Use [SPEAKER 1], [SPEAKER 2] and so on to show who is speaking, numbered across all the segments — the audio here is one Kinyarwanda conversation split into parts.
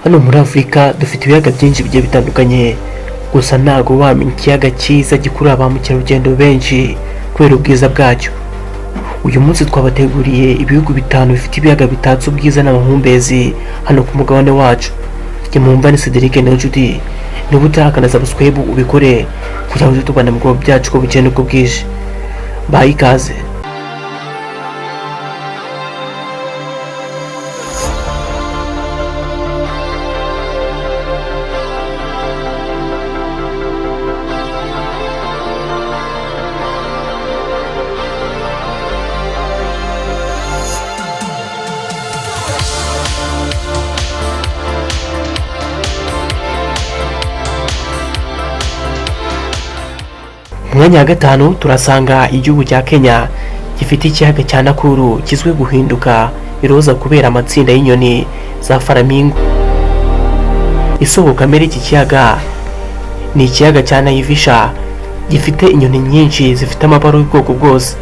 [SPEAKER 1] Hano muri Afurika dufite ibiyaga byinshi bigiye bitandukanye, gusa ntago wamenya ikiyaga cyiza gikurura ba mukerarugendo benshi kubera ubwiza bwacyo. Uyu munsi twabateguriye ibihugu bitanu bifite ibiyaga bitatse ubwiza n'amahumbezi hano ku mugabane wacu. Njye mwumva ni Cedric Niyonshuti. Niba utarakanda subscribe, ubikore kugira ngo tujye tubana mu bikorwa byacu uko bukeye n'uko bwije. Baha ikaze. Mu mwanya wa gatanu turasanga igihugu cya Kenya gifite ikiyaga cya Nakuru kizwiho guhinduka iroza kubera amatsinda y'inyoni za flamingo. Isoko kamere y'iki kiyaga ni ikiyaga cya Naivasha gifite inyoni nyinshi zifite amabara y'ubwoko bwose.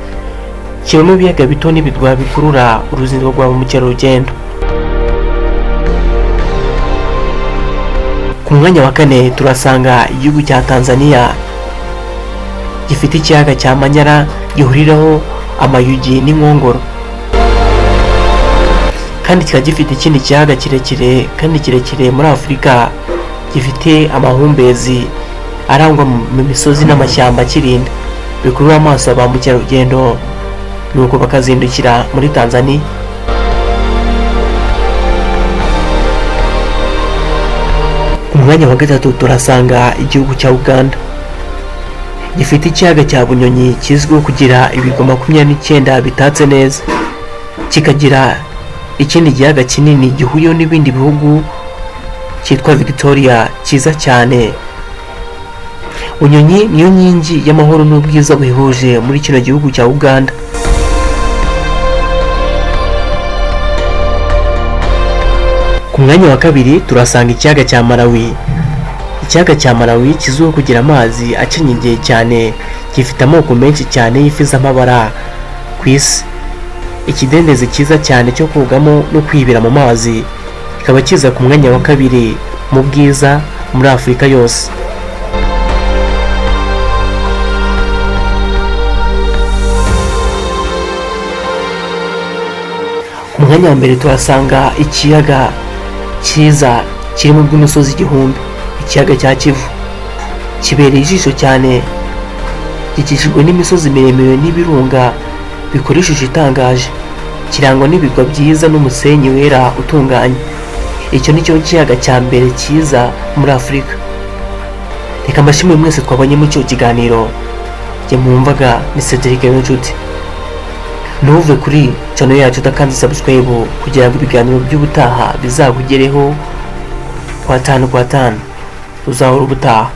[SPEAKER 1] Kibamo ibiyaga bito n'ibirwa bikurura uruzinduko rwa ba mukerarugendo. Ku mwanya wa kane turasanga igihugu cya Tanzania gifite ikiyaga cya Manyara gihuriraho amayugi n'inkongoro, kandi kikaba gifite ikindi kiyaga kirekire kandi kirekire muri Afurika gifite amahumbezi arangwa mu misozi n'amashyamba akirinda, bikurura amaso ya ba mukerarugendo, nuko bakazindukira muri Tanzania. Ku mwanya wa gatatu turasanga igihugu cya Uganda gifite ikiyaga cya Bunyonyi kizwiho kugira ibirwa 29 bitatse neza, kikagira ikindi kiyaga kinini gihuriyeho n'ibindi bihugu cyitwa Victoria cyiza cyane. Bunyonyi niyo nkingi y'amahoro n'ubwiza buhebuje muri kino gihugu cya Uganda. Ku mwanya wa kabiri turasanga ikiyaga cya Malawi. Ikiyaga cya Malawi kizwiho kugira amazi akenyegeye cyane, gifite amoko menshi cyane y'ifi z'amabara ku isi, ikidendezi cyiza cyane cyo kogamo no kwibira mu mazi, kikaba kiza ku mwanya wa kabiri mu bwiza muri Afurika yose. Ku mwanya wa mbere tuhasanga ikiyaga cyiza kiri mu bw'imisozi igihumbi, ikiyaga cya Kivu. Kibereye ijisho cyane, gikikijwe n'imisozi miremire n'ibirunga bikora ishusho itangaje, kirangwa n'ibirwa byiza n'umusenyi wera utunganye. Icyo ni cyo kiyaga cya mbere cyiza muri Afurika. Reka mbashimire mwese twabonye muri icyo kiganiro. Njye mwumvaga ni Cedric Niyonshuti. Ntuve kuri channel yacu udakanze subscribe kugira ngo ibiganiro by'ubutaha bizakugereho kwa tanu kwa tanu. Tuzahora ubutaha.